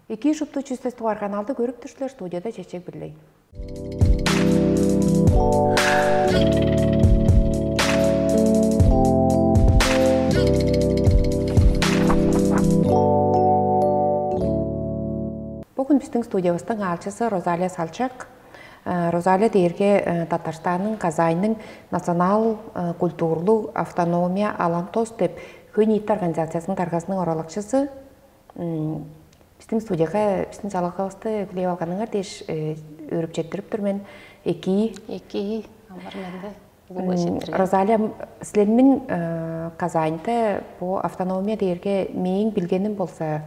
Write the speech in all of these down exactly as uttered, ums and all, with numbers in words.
Эки шупту чүстес тугар каналды көрүп тур силер, студияда Чечек Бирлей. Бүгүн биздин студиябыздың аалчысы Розалия Салчак. Э, Розалия дээрге э, Татарстанның Казаньның национал э, культурлуг автономия Алантос деп хөй ниитти организациясының даргазының оралакчысы. М, Биздин студияга биздин жалгавысты хүлээп алганыңар дээш э, өөрүп четтирип тур мен. Эки Эки амар менде улуг М, эшиттирген. Розалия, м, силерниң э, Казаньда бу автономия дээрге мээң билгеним болза,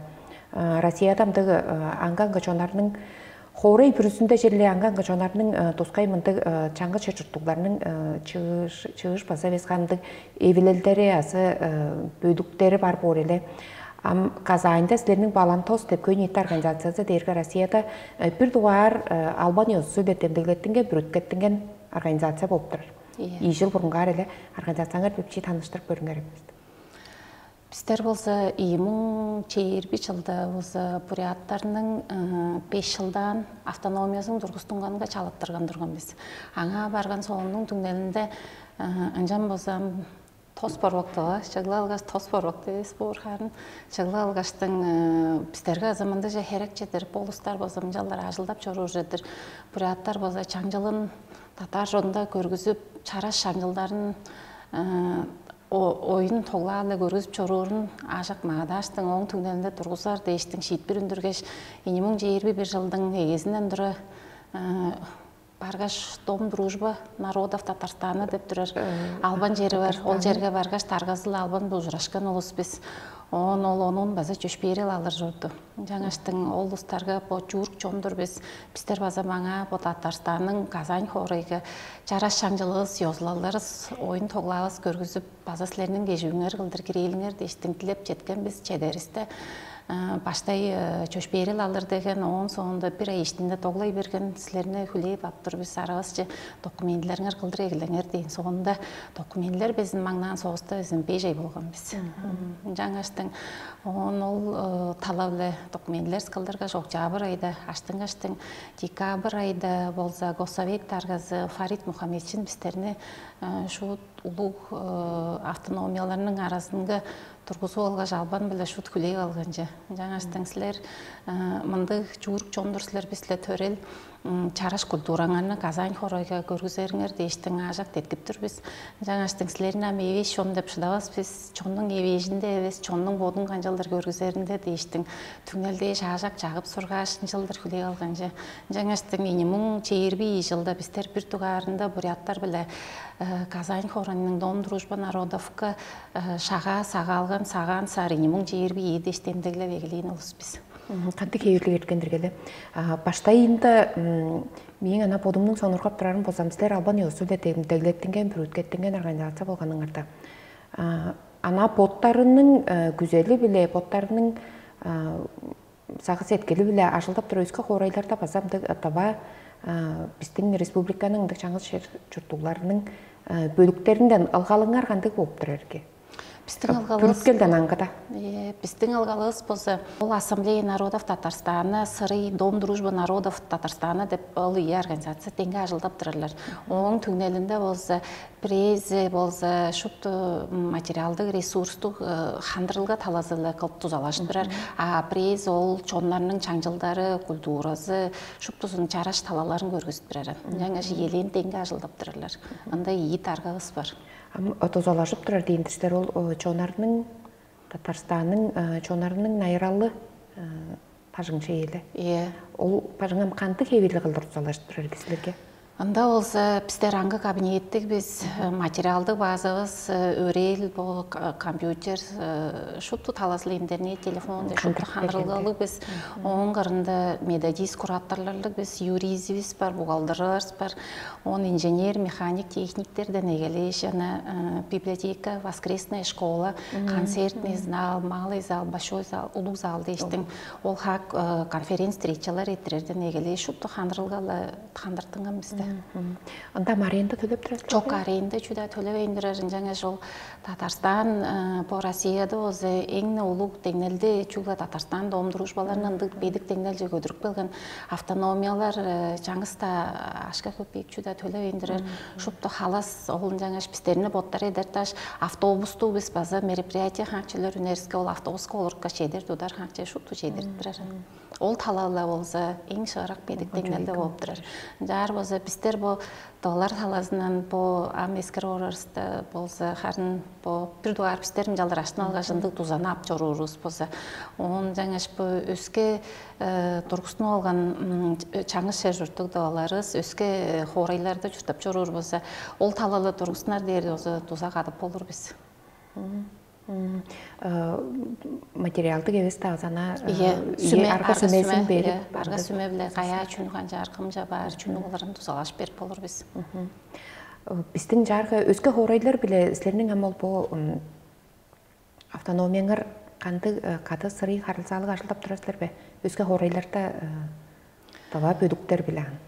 э, Россияда ындыг э, аңган качонарның хоорай бүрүзүндө черле аңган качонарның э, тускай мындыг э, чаңгы чер чурттугларның э, чыыш чыыш база эвес кандыг эвилелдери азы э, бөлүктери бар боор эле. Ам Казаньда силерниң Балантос деп көй ниитти организациясы дээрге Россияда э, бир дугаар э, албан ёзусу деп демдеглеттинген, бүрүткеттинген организация болуп турар. Ийе. Ийи жыл бурунгаар эле организацияңар бипчи таныштырып көрүңер эмес. Бистер болза ийи муң чээрби жылда болза буряттарның э, беш жылдан автономиясын тургустунганга чалыттырган турган бис. Аңаа барган соонуң түңнелинде э, ынчан болза тос борбоктуга чыгла алгаш тос борбок эвес боор харын чыгла алгаштың э, бистерге азамындыже херек чедирип болустар болза мынчалар ажылдап чоруур чедир буряттар болза чаңчылын татар чонунда көргүзүп чараш чаңчылдарын э, о- оюн тоглаале көргүзүп чоруурун аажак магадааштың ооң түңнелинде тургузар дээштиң шиитпир үндүргеш ийи муң чээрби бир жылдың эгезинден тура э, баргаш дом дружба народов Татарстана деп турар албан жери бар. Ол жерге баргаш даргазыл албан бужурашкан улус бис. Оон ол онун база чөпшээрел алыр чорду. Жаңаштың ол улустарга бо чуурук чондур бис. Бистер база маңаа бо Татарстанның Казань хоорайга чараш шаңчылывыс, ёзулалдарывыс, оюн тоглаавыс көргүзүп, база силерниң кежигиңер кылдыр кирээлиңер дээш дилеп четкен бис чедеристе. Баштай чөпшээрел алыр деген, оон соонда бир ай иштинде доглай берген, силерни хүлээп ап тур бис, арывысче документилериңер кылдыр эгелеңер дээн. Соонда документилер безин маңнаан соовуста безин беш ай болган бис. Жаңаштың оон ол талап-ле документилер кылдыргаш, октябрь айда аштыңгаштың, декабрь айда болза Госсовет даргазы Фарид Мухаммедчин бистерни шуут улуг автономияларның аразынга тургузуп алгаш, албан-биле шуут хүлээп алган че. Жаңаштың силер мындыг чуурук чондур силер, бис-ле төрел чараш культураңарны Казань хоройга көргүзериңер дээштиң аажак деткип тур бис. Жаңаштың силерин ам эвээш чон деп шыдавас бис. Чоннуң эвээжинде эвес, чоннуң бодун канчалдыр көргүзеринде дээштиң түңнелдээш аажак чагып сургааш, ынчалдыр хүлээп алган че. Жаңаштың ийи муң чээрби ийи жылда бистер бир дугаарында буряттар биле Казань хоройнуң Дом дружбы народовка шагаа сагаалган сагаан саар ийи муң чээрби ийи дээш демдеглеп эгелээн улус бис. Кантип хевирлиг эрткендиргели? Баштайында мээң ана бодумнуң сонургап турарым болзам, силер албан ёзу-биле демдеглеттинген, бүрүткеттинген организация болганыңарда, ана боттарының күзели-биле, боттарының сагыс эткели-биле ажылдап тура өске хоорайларда база ындыг ытава биздин республиканың ындыг чаңгыс чер чурттугларының бөлүктеринден ылгалыңар кандыг болуп турар эрге? Биздин ылгалыбыз Бүрүткелден аңгыда. Э, биздин ылгалыбыз болза, ол Ассамблея народов Татарстана, сырый Дом дружбы народов Татарстана деп ол ийи организация деңге ажылдап турарлар. Ооң түңнелинде болза, бирээзи болза шупту материалдык, ресурстук хандырылга талазы-ла кылып дузалажып турар. А бирээзи ол чоннарның чаңчылдары, культуразы, шуптузун чараш талаларын көргүзүп турар. Жаңа жиелээн деңге ажылдап турарлар. Анда ийи даргавыс бар. Ам дузалажып турар дээн-дир силер, ол чонарның, Татарстанның чонарның найыралы бажың чейели. Иә. Ол бажыңам кандыг хевирлиг кылдыр дузалажып турар эрге силерге? Анда болза бистер аңгы кабинеттиг бис, материалдык базабыз, өрээл бо компьютер, шупту талазылы интернет, телефон, шупту хандырылгалыг бис. Оон кырында методист, кураторларлыг бис, юристивис бар, бухгалтерыбыз бар. Он инженер, механик, техниктерден эгелээш, ана библиотека, воскресная школа, концертный зал, малый зал, большой зал, улуг зал дээштиң. Ол хак конференц-встречалар эрттирерден эгелээш, шупту хандырылгалы хандыртынган бисте. Ында аренда төлеп турасыздар? Чок, аренда чүдө төлевейн турар. Ынчангаш ол Татарстан, э, бо Россияда болза эң улуг деңнелди чүгле Татарстан дом дружбаларынан ындыг бедик деңнелче көдүрүп келген автономиялар, э, чаңгыста ашка көпейик чүдө төлевейн турар. Шупту халас ол. Ынчангаш бистерни боттар эдерташ автобусту бис база мероприятие хаңчылар үнериске ол автобуска олурупка чедер тудар хаңчы шупту чедирип турар. Ол талалла болза эң шыырак бедик деңнелде болуп турар. Жаар болза бистер бо долар талазынан бо ам эскер орарыста болза харын бо бир дугаар бистер мынчалдыр аштын алгаш ындыг дузаны ап чоруурувус болза, оон жаңаш бо өске тургустунуп алган чаңгыс шер чурттуг доларыбыз өске хоорайларда чурттап чоруур болза, ол талалла тургустунар дээрде болза дуза кадып болур бис. Материалдык эвес-даа ана Ийе, сүме, арга сүмезин берип, арга сүме биле каяа чүнү канчаар кымча баар чүнү оларын дузалаш берип болур бис. Бистиң чаарга өске хоорайлар биле силерниң ам ол бу автономияңар кандыг кады сырый харылзаалыг ажылдап турар силер бе? Өске хоорайларда дава бөлүктер биле ан.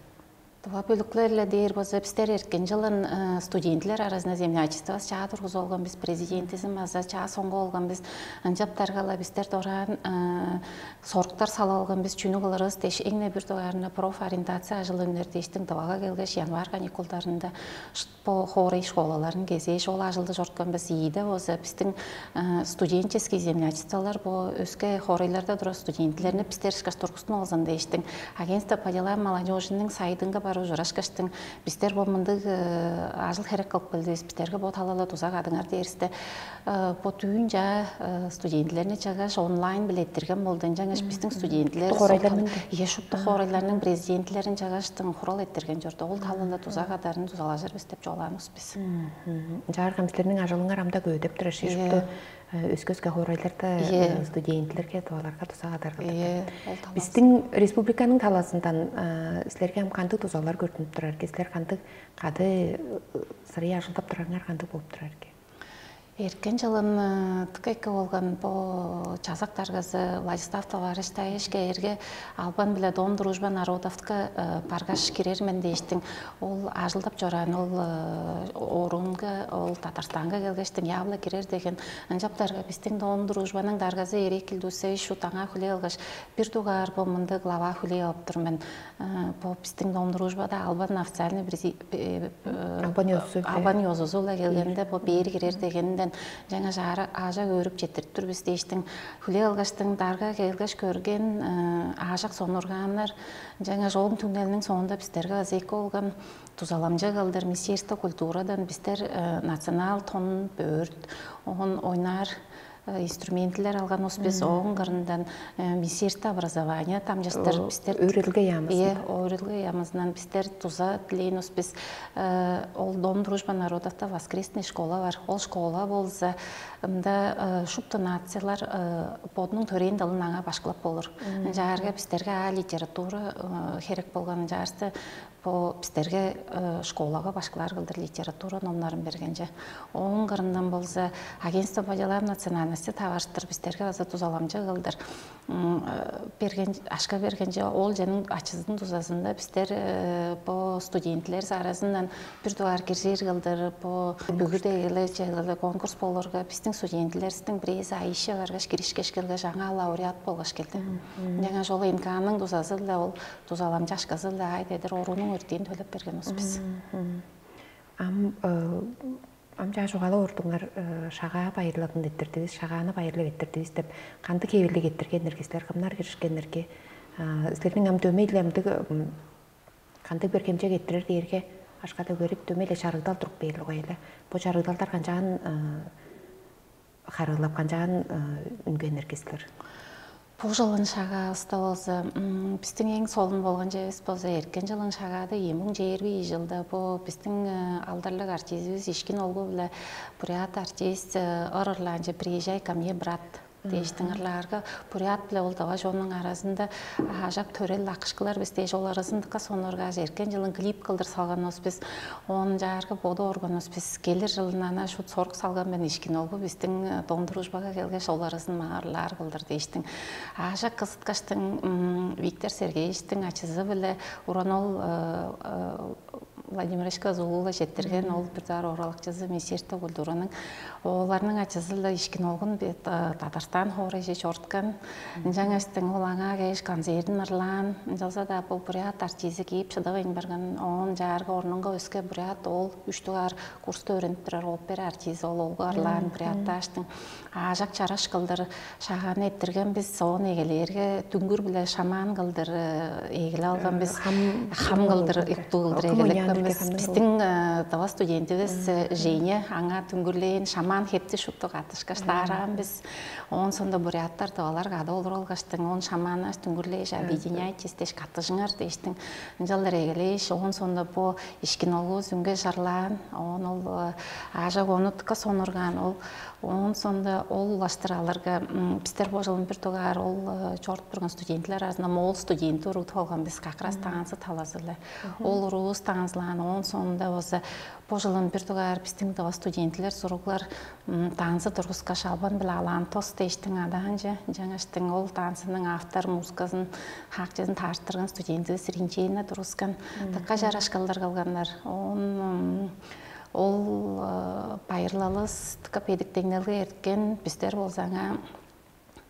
Дова бөлүклер-ле дээр болза, бистер эрткен жылын студентилер аразында землячество чаа тургузуп алган бис, президентизин база чаа соңгу алган бис. Ынчаптарга-ла бистер дораан соруктар салып алган бис, чүнү кылырывыс дээш, эң-не бир дугаарында профориентация ажылы үнер дээштиң дывага келгеш, январь каникулдарында бо хоорай школаларын кезээш, ол ажылды чорткан бис. Ийиде болза, бистиң студенческий землячестволар бо өске хоорайларда турар студентилерни бистер ышкаш тургустунуп алзын дээштиң. Агентство по делам молодежиниң сайдынга барып ужурашкаштың, бистер бо мындыг ажыл херек кылып келдивис, бистерге бо талала дуза кадыңар дээристе, бо дүүн чаа студентилерни чагаш онлайн биле эттирген болду. Ынчангаш бистиң студентилер Хоорайларның да. Ие шупту хоорайларның президентилерин чагаштың хурал эттирген чорду. Ол талала дуза кадарын дузалажыр бис деп чугаалаанывыс бис. Жаарган силерниң ажылыңар амда көөдөп турар ши шупту өске-өске хоорайларда студентилерге, туаларга дуза кадарга. Ие, ол талаас. Бистиң республиканың талаасындан силерге ам кандыг дузалар көрдүнүп турар? Силер кандыг кады сырый ажылдап турарыңар кандыг болуп турар? Эрткен жылын тыка эки болган бо чазак даргазы Владислав Товарищтайышке эрге албан биле дом дружба народовтка баргаш кирер мен дээштиң. Ол ажылдап чораан ол оруунга, ол Татарстанга келгештиң явла кирер деген. Ынчаптарга бистиң дом дружбаның даргазы Эрей Килдусевич шут аңаа хүлээ алгаш, бир дугаар бо мында глава хүлээ алып тур мен. Бо бистиң дом дружбада албан официальный Албан ёзузу-биле. Албан ёзузу-ла келгенде бо бээр кирер дегенден жаңа жаары аажак өөрүп четтирип тур бис дээштиң. Хүлээ алгаштың дарга келгеш көрген аажак сонургааннар жаңа жолун түңнелиниң соонда бистерге база эки болган дузаламча кылдыр Министерство культурадан бистер национал тон бөрт оон ойнаар инструментилер алган успес оон кырындан Министерство образования тамчастыр бистер өөрүлгө яамызында. Өөрүлгө яамызынан бистер дуза дилээн успес ол дом дружба народов-та воскресный школа бар. Ол школа болза ында шупту нациялар бодунуң төрээн дылын аңа башкылап болур. Ынчаарга бистерге а литература херек болган ынчаарсы бо бистерге школага башкылаар кылдыр литература номнарын бергенче. Ооң кырындан болза агентство по делам национальности таварыштыр бистерге база дузаламчы кылдыр берген ашка бергенче ол жаның ачызын дузазында бистер бо студентлер аразындан бир дугаар киржир кылдыр бо бүгү дегеле чегеле конкурс болурга бистиң студентлерибиздин бирээзи айыша баргаш киришкеш келгеш аңаа лауреат болгаш келди. Жаңа жол инканың дузазы-ла ол дузаламчы ашказы-ла ай дедир оруунуң өртиин төлеп берген успес. Ам ам чаа чугаалап ордуңар шагаа байырлабын эттирдивис, шагааны байырлап эттирдивис деп кандыг хевирлиг эттиргеннер силер, кымнар киришкеннерге? Силерниң ам дөмей-ле ындыг кандыг бир хемчег эттирер дээрге ашкада көрүп дөмей-ле чарыгдал туруп бээр лугай эле. Бу чарыгдалдар канчаан харыылап канчаан үнгеннер силер? Бу жылын шагаавыста болза, бистиң эң солун болган чевис болза, эрткен жылын шагаада ийи муң чээрби ийи жылда бу бистиң алдарлыг артистибиз Ишкин Олгу биле бурят артист ыр ырлаанчы «Приезжай ко мне, брат» дээштиң ырлаарга, бурят биле ол дава чоннуң аразында аажак төрел акышкылар бис дээш, ол аразындыкка сонургаш, эрткен жылын клип кылдыр салганывыс бис. Оон чаарга боду органыбыс бис келир жылын ана шут сорук салган мен Ишкин Олгу бистиң дом дружбага келгеш, ол аразын маңарлаар кылдыр дээштиң. Аажак кызыткаштың Виктор Сергеевичтиң ачызы биле уран ол Владимировичка Зулула четтирген, ол бир даар оралакчызы Министерство культураның, оларның ачызы-ла Ишкин Олгун Татарстан хоорайже чоруткан. Ынчангаштың ол аңаа кээш концертин ырлаан. Ынчалза-даа бул бурят артизи кээп шыдавайн барган. Оон чаарга орнунга өске бурят, ол үч дугаар курста өөренип турар опера артизи, ол олгу ырлаан буряттааштың. Аажак чараш кылдыр шагааны эрттирген бис. Оон эгелээрге дүңгүр-биле шамаан кылдыр эгелеп алган бис. Хам кылдыр, уктуу кылдыр эгелепкен бис. Биздин дыва студентибиз Женя аңаа дүңгүрлээн, шамаан хепти шупту катышкаш даараан бис. Оон соонда буряттар дывалар кады олуруп алгаштың, оон шамаанаш дүңгүрлээш, объединяйтесь дээш, каттыжыңар дээштиң. Ынчалдыр эгелээш, оон соонда бо Ишкин Олгу Зүңге чарлаан, оон ол аажак ону дыка сонургаан. Ол оон соонда ол улаштыр аларга бистер бо чылын бир дугаар ол чоруп турган студентлер аразында моол студенти уругдуп алган бис, как раз танцы талазы-ла. Ол уруувус танцылаан. Оон соонда болза бо чылын бир дугаар бистиң дыва студентлер, суруглар танцы тургускаш, албан-биле Алантос дээштиң адаанче. Ынчангаштың ол танцының автор музыказын, хаакчызын таарттырган студентивис Ринчейна тургускан. Дыка чараш кылдыр кылганнар. Оон ол байырлалыс дыка бедик деңнелге эрткен. Бистер болза аңаа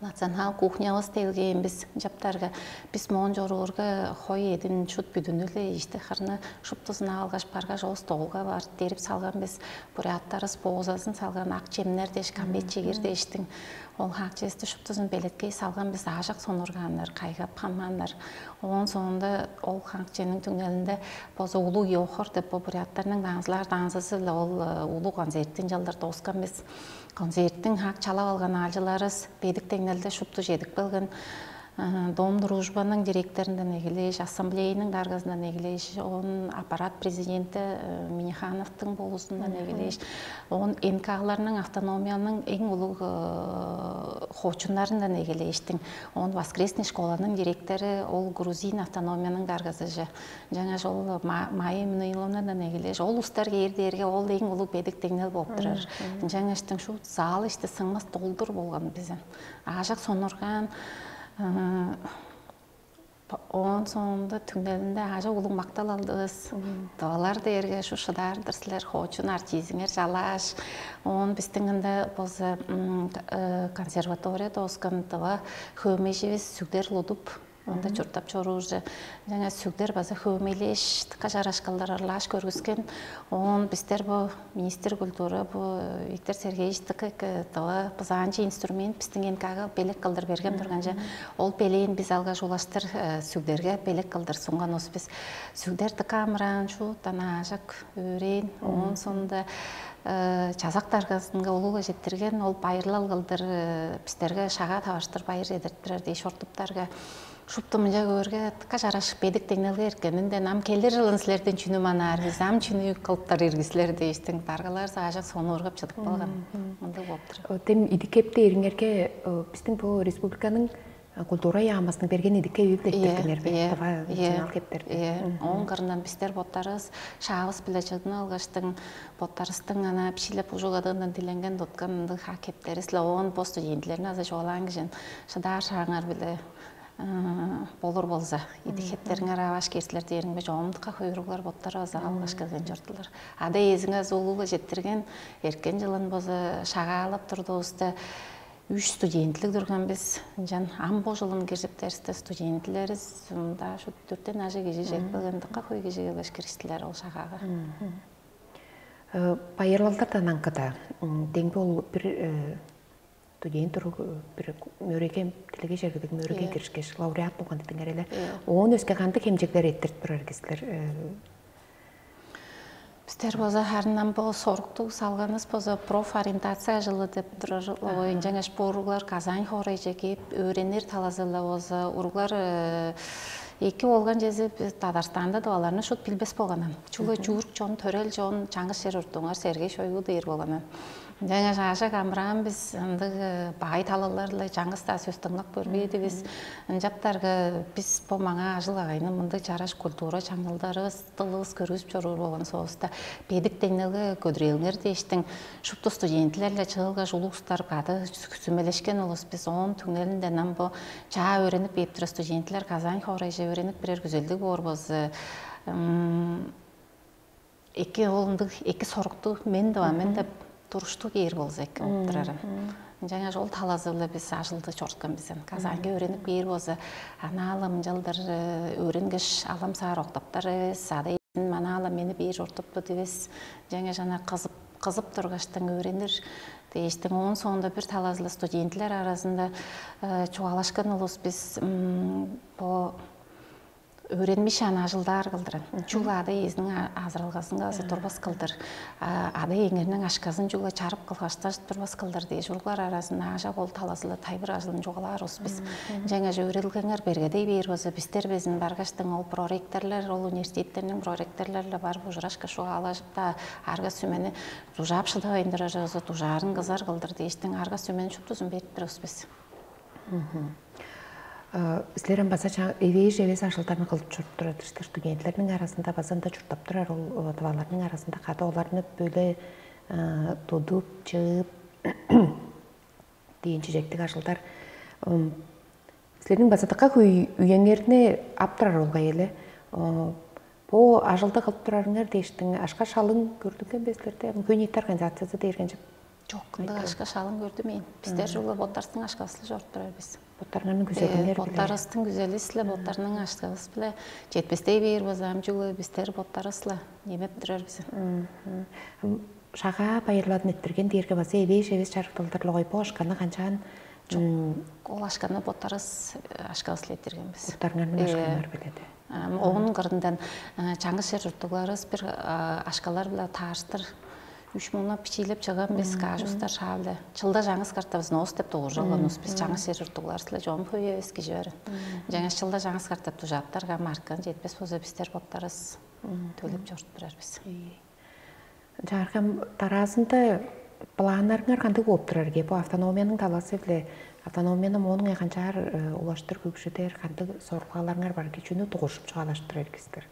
национал кухнявыс делгээн бис. Чаптарга бис моон чоруурга хой эдин шут бүдүнү-ле ишти хырны шуптузун алгаш баргаш, ол столга барып дерип салган бис. Буряттарыс боозазын салган, ак чемнер дээш, камбет чигир дээштиң. Ол хаакчывысты шуптузун белеткей салган бис. Аажак сонургааннар, кайгап хамааннар. Оон соонда ол хаакчының түңнелинде боза улуг ёхор деп бо буряттарның даңзылаар даңзызы-ла ол улуг концерттин чалдар дооскан бис. Концерттиң хак чалап алган аалчыларыс бедик деңнелде шупту чедип келген. Дом дружбаның директорундан эгелээш, ассамблеяның даргазындан эгелээш, оон аппарат президенти Минихановтың болуусундан эгелээш, оон Н К-ларның автономияның эң улуг хоочуннарындан эгелээштиң, оон воскресный школаның директору ол грузин автономияның даргазыжы. Жаңаш ол Майя Эммануиловнадан эгелээш, ол устар кээр дээрге ол эң улуг бедик деңнел болуп турар. Жаңаштың шу зал ишти сыңмас долдур болган бизин. Аажак сонургаан, оон соонда түңнелинде аажак улуг мактал алдывыс. Дывалар дээрге шу шыдаар-дыр силер, хоочун артизиңер чалааш. Оон бистиң ында болза консерватория дооскан дыва хөөмейживис Сүгдер Лудуп. Онда чурттап чоруурже, жаңа Сүгдер база хөөмейлээш, дыка чараш кылдыр ырлааш көргүскен. Оон бистер бо министр культура бо Виктор Сергеевич дыка дыва бызаанчы инструмент бистиң Н К-га белек кылдыр берген турганча, ол белээн бис алгаш улаштыр Сүгдерге белек кылдыр сунган ус бис. Сүгдер дыка амыраан, шуут анаажак өөрээн. Оон соонда чазак даргазынга улуг эжеттирген, ол байырлал кылдыр бистерге шагаа таваштыр байыр чедирип турар дээш ортуптарга. Шупту мынча көөрге, дыка чараш бедик деңнелге эрткенинден, ам келир чылын силерден чүнү манаар бис, ам чүнү кылыптар ирги силер дээштиң, даргалар саажак сонуургап чыдып калган. Мындыг болуп тур. Тем идик кепти эриңерге биздин бу республиканың культура яамасының берген идик кеви билеттирдиңер бе? Тыва национал кептер. Оон кырындан бистер боттарыбыз шаавыс биле чыгдын алгаштың, боттарыстың ана пчелеп ужугадыындан диленген доткан ындыг хаа кептерис-ле, оон бо студентилерин азы чугаалаан кижин шыдаар шааңар биле болур болза, идик хептериңер ааваш кирсилер дээриңбе, чогумдукка хуйруглар боттары база алгаш келген чордулар. Ада эзиңер зуулугла четтирген эркен жылын база шагаалап турдувуста, үч студентлиг турган бис. Ынчан ам бо жылын киржиптеристе студентилерис мында шу төрттен ажы кижи чек келген, дыка хуй кижи келгеш киришсилер ол шагаага. Байырлалдардан аңкыда деңби ол бир студент уруг бир мөрегем тилеге чергедиг мөрегем киришкеш лауреат болган дедиңер эле. Оон өске кандыг хемчеглер эттирип турар кисилер? Бистер база харындан бо соруктуг салганыбыз база профориентация жылы деп турар. Оюн жаңаш бууруглар Казань хоорайже кээп өөренир талазыла база уруглар эки болган чези Татарстанда да аларны шут билбес болганын. Чүгле чуурук чон, төрел чон, чаңгыс чер уртуңар Сергей Шойгу дээр болганын. Жаңа жаажа камыраан бис ындыг баай талаларлы чаңгыс-даа сөс дыңнап көрбээдивис. Ынчаптарга бис бо маңаа ажыл-агайны мындыг чараш культура чаңылдарывыс, дылывыс көргүзүп чоруур болган соовуста бедик деңнелге көдүрээлиңер дээштиң шупту студентилерле чыылгаш улуустар кады сүмелешкен улус бис. Оон түңнелинде нам бо чаа өөренип кээп тура студентилер Казань хоорайже өөренип бирер күзелдиг боор болза, Эки ол ындыг эки сорукту мен деп мен деп турушту кээр болза эки болуп турарым. Жаңа ол талазы-биле биз ажылды чорткан бизен. Казаньга өөренип кээр болза, анаалам ынчалдыр өөренгеш алам саар октаптар эвес, ада манаала мени бээр чортупту дивес. Жаңа жана кызып кызып тургаштың өөренир дээштиң. Оон соонда бир талазы-биле студентилер аразында чугаалашкан улус биз бо өөренмишаан ажылдаар кылдырын. Чүгле ада иезиниң азыралгазынга азы турбас кылдыр. Ада иеңерниң ашказын чүгле чарып кылгашташ турбас кылдыр дээш уруглар аразында аажак ол талазыла тайбыр ажылын чугаалаар успус. Жаңа же өөрелгеңер бергедей бээр болза бистер безин баргаштың ол проректорлар, ол университеттерниң проректорлар-ла барып ужурашка шугаалажып-даа арга сүмени дужаап шыдавайн турар болза дужаарын кызар кылдыр дээштиң арга сүмени шуптузун берип тур успус. Силер ам база эвээш эвес ажылдарны кылып чуруп турар силер. Студенттерниң арасында база ында чурттап турар ол тываларның арасында кады оларны бөле тудуп, чыып, диин чижектиг ажылдар. Силерниң база дыка хөй үеңерни ап турар ол кайы эле. Бо ажылды кылып турарыңар дээштиң ашка шалың көрдүнген бе силерде? Хөй ниитти организациясы дээргенче Жок, ындыг ашка шалың көрдүм мен. Бистер жугула боттарыстың ашкабызы чоруп турар бис. Боттарыңарның күзелиңер биле. Боттарыстың күзели силе боттарының ашкабыз биле жетпестей бээр база ам жугула бистер боттарыс-ла немеп турар бис. Шага байырларын эттирген дээрге база эвээш эвес чарыкталдырлыгой бо ашканы канчаан Ол ашканы боттарыс ашкабыз эттирген бис. Боттарыңарның ашканыңар биледи. Оон кырындан чаңгыс чер чурттугларыбыс бир ашкалар-биле таарыштыр үш муңнап бичиилеп чыгган бис каажустар шаалды. Чылда жаңыс картабызын оос деп дугуржалганывыс бис. Жаңыс чер чурттугларыс-ла чоом хөй эвес кижи бар. Жаңаш чылда жаңыс картап дужааптарга маркан жетпес болза бистер боттарыс төлеп чорудуп турар бис. Чааргам дараазында планнарыңар кандыг болуп турар эге? Бу автономияның талаасы биле автономияны моонуңай канчаар улаштыр көгжүдер, кандыг сорулгаларыңар бар эге? Чүнү дугуржуп чугаалашып турар экистер?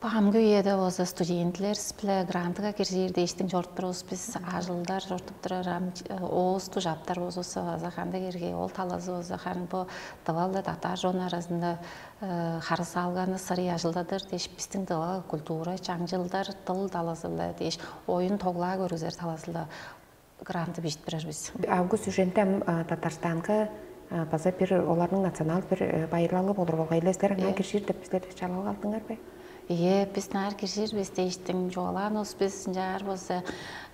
Бу амгы үеде болза студентилер биле грантыга киржир дээштиң чорудуп турувус бис. Ажылдар чорудуп турар ам оосту жаптар болзувусса база кандыг эрге ол талазы болза харын бу дывалда татар чон аразында харысаалганы сырый ажылдадыр дээш бистиң дывал культура чаңчылдар дыл талазы-ла дээш оюн тоглаа көргүзер талазы-ла гранты бижип турар бис. Август үженде ам Татарстанга база бир оларның национал бир байырлалы болур болгай эле силер аңаа киржир деп силер чалгал алдыңар бе? Ийе, бис наар киржир бис дээштиң чугаалаан улус бис ынчаар болза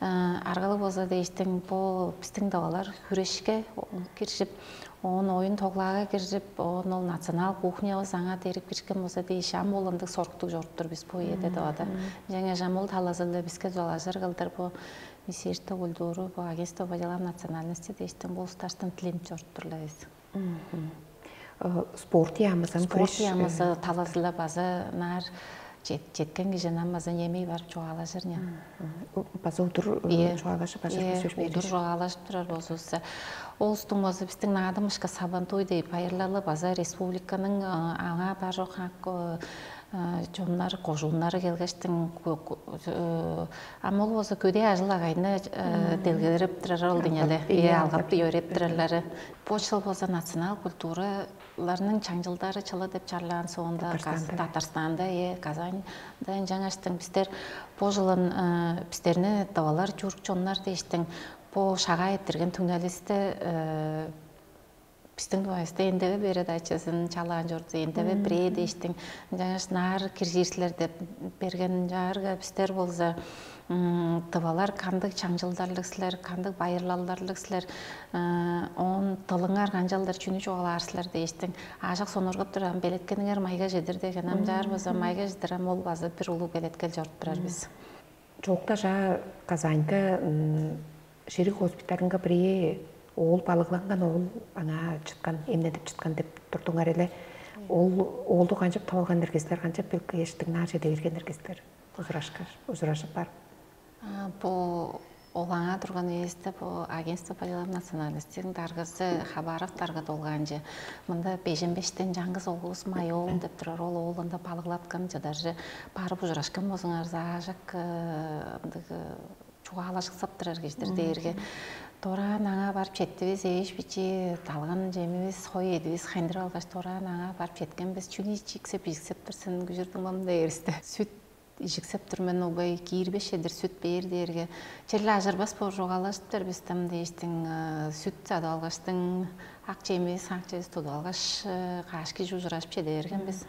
аргалыг болза дээштиң бу бистиң дывалар хүрешке киржип оон оюн тоглаага киржип оон ол национал кухнябыз аңаа дерип киришкен болза дээш ам ол ындыг соруктуг чоруп тур бис бу үеде деп ада. Жаңа жамыл талазында биске долажыр кылдыр бу Министерство культуры, бу агентство по делам национальности дээштиң бу улустардан тиленип чоруп турлар бис. Спорт яамызын Спорт яамызы талазыла база наар четкен кижи намазы немей барып чугаалажыр. База удур чугаалашып бажыр Удур чугаалашып турар болзувусса, ол устуң база биздин наадымышка сабантуй деп байырлалы база республиканын аңаа бар жок чоннар кожууннары келгештиң ам ол болза көдээ ажыл агайны делгелерип турар ол деңеле алгап өөреп турарлары. Бу жыл болза национал культура Ларның чаңчылдары чылы деп чарлаан соонда Татарстанда. Татарстанда, э, Казаньда жаңаштың бистер бо жылын э, бистерни дывалар чурукчуннар дээштиң бо шагаа эрттирген түңнелисте э, биздин дубайыбызда эндебе передачасын чалаан чорду, эндебе бирээ дээштиң жаңаш наар киржиирсилер деп берген жаарга бистер болза Дывалар кандыг чаңчылдарлыг силер, кандыг байырлалдарлыг силер, оон дылыңар канчалдыр чүнү чугаалаар силер дээштиң аажак сонургап турган белеткениңер майга чедир деген амчаар база майга чедир ам ол база бир улуу белеткел чоруп турар бис. Чоокта жаа Казаньга шериг госпиталынга бирээ оол балыгланган оол аңаа чыткан, эмнедип чыткан деп турдуңар эле. Ол оолду канчап таап алган эргестер, канчап белкештиң наар чеде берген эргестер? Ужурашкаш, ужурашып бар. Бу олаңа турган үеде бу агентство по делам национальностьтиң даргазы Хабаров дарга долгаанчы мында бежен бештен жаңгыз оглубуз май оол деп турар ол оолунда балыглаткан чыдаржы барып ужурашкан болзуңар заажак ындыг чугаалашыксап турар кижидир дээрге дораан аңаа барып четтивис эш бичи далган жемивис хой эдивис хайындырып алгаш дораан аңаа барып четкенбиз чүнү ичиксе бижиксеп тур сен күжүрдүң мамда эристе сүт Ижиксеп тур мен, угбай киирбешедир сүт бээр дээрге, черле ажырбас боор чугаалаштыр бистем дээштиң, сүт садып алгаштың, ак чемис, ак чемис тудуп алгаш, каш кижи ужурашып чеде берген бис.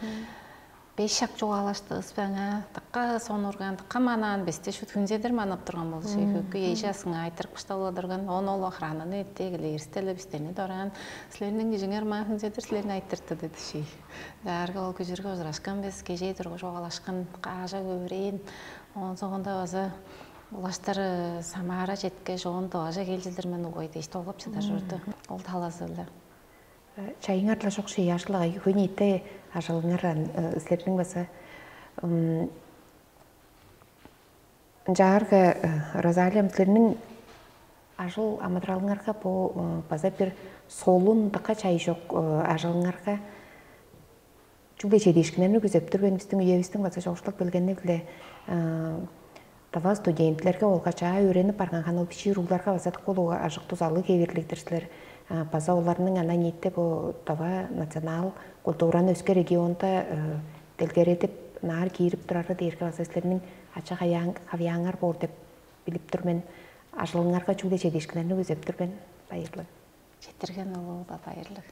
Беш шак чугаалаштывыс бе аңаа, дыкка сонурган, дыкка манаан бисте шут хүнзедир манап турган болчу. Хөккү эжи асыңа айтырып кыштап олодурган, он ол охрананы этти эгелээристе-ле бистени дораан, силерниң кижиңер маа хүнзедир силерни айтыртты деди ший. Даарга ол күжүргү ужурашкан бис, кежээ тургуш огалашкан, каажа көөрейн. Оон соонда база улаштар Самара четкеш, оон доожа келчилдир мен угай дээш долгап чыдар чорду. Ол талазы-биле. Чайыңар-ла чок шей ажылага хөй ниитте ажылыңар силерниң база ынчаарга Розалиям силерниң ажыл амыдыралыңарга бо база бир солун дыка чай чок ажылыңарга чүгле чедиишкиннерни күзеп тур мен. Биздин үебиздин база чогуштук билгени биле дава студенттерге олга чаа өөренип барган хана бичии уругларга база дыка улуг ажык тузалыг кээрлиг-дир силер. База оларның ана ниитте бу дава национал культураны өске регионда делгередип наар киирип турары дээрге база силерниң ача хавьяаңар боор деп билип тур мен. Ажылыңарга чүгле чедиишкиннерни күзеп тур мен. Байырлыг. Четирген улуу-ла байырлыг.